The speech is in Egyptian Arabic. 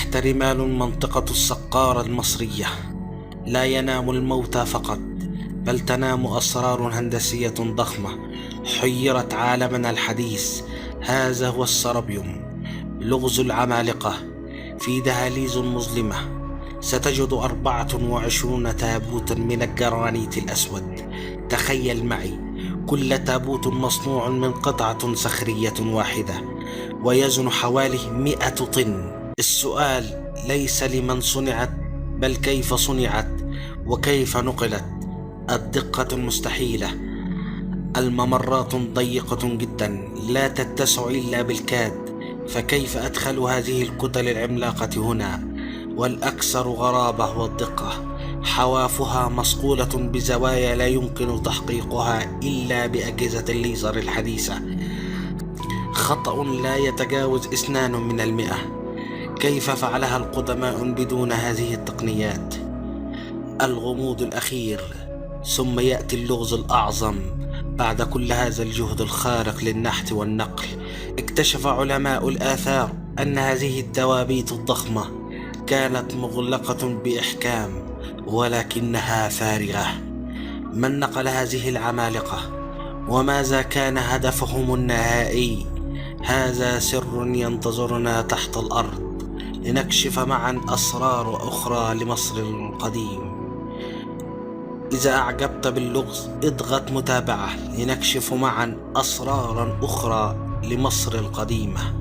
تحت رمال منطقة السقارة المصرية لا ينام الموتى فقط، بل تنام أسرار هندسية ضخمة حيرت عالمنا الحديث. هذا هو السرابيوم، لغز العمالقة. في دهاليز مظلمة ستجد 24 تابوتا من الجرانيت الأسود. تخيل معي، كل تابوت مصنوع من قطعة صخرية واحدة ويزن حوالي 100 طن. السؤال ليس لمن صنعت، بل كيف صنعت وكيف نقلت. الدقة المستحيلة، الممرات ضيقة جدا لا تتسع إلا بالكاد، فكيف أدخل هذه الكتل العملاقة هنا؟ والأكثر غرابة هو الدقة، حوافها مصقولة بزوايا لا يمكن تحقيقها إلا بأجهزة الليزر الحديثة. خطأ لا يتجاوز 2%. كيف فعلها القدماء بدون هذه التقنيات؟ الغموض الأخير، ثم يأتي اللغز الأعظم. بعد كل هذا الجهد الخارق للنحت والنقل، اكتشف علماء الآثار أن هذه التوابيت الضخمة كانت مغلقة بإحكام، ولكنها فارغة. من نقل هذه العمالقة؟ وماذا كان هدفهم النهائي؟ هذا سر ينتظرنا تحت الأرض لنكشف معا أسرار أخرى لمصر القديم. إذا أعجبت باللغز اضغط متابعة لنكشف معا أسرارا أخرى لمصر القديمة.